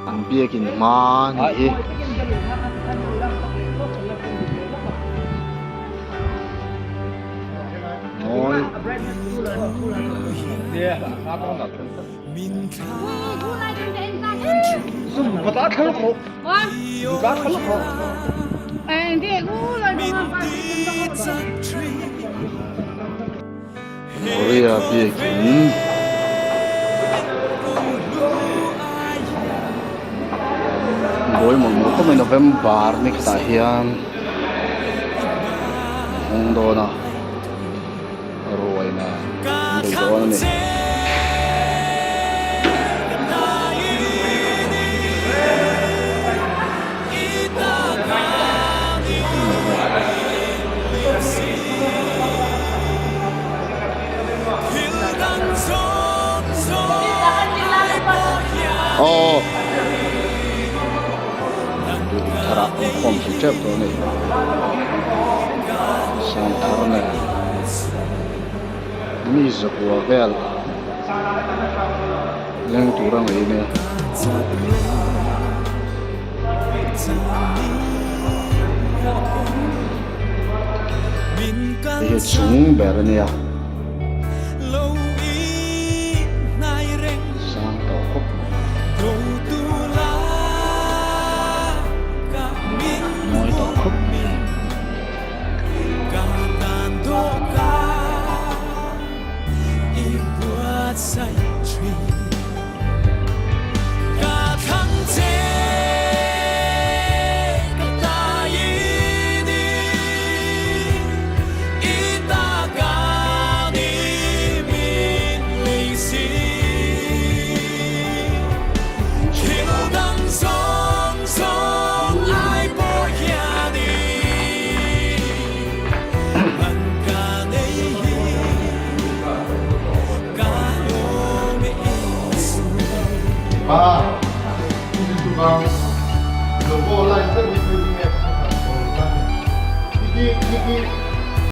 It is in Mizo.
An biakin hma a nih hi. Mawi. Korea biakin buai mawlh mawlh khawp mai November ni khatah hian an hawng dawn a ruai nen an bei dawn a ni. Aw thar ah an khawm thei teuh tawh a ni sang thar nen mi zakua vel leng tur a ngaih nia. Hei hi chung ber a nia. Sang tawh khawp mai. Mawi tawh khawp mai.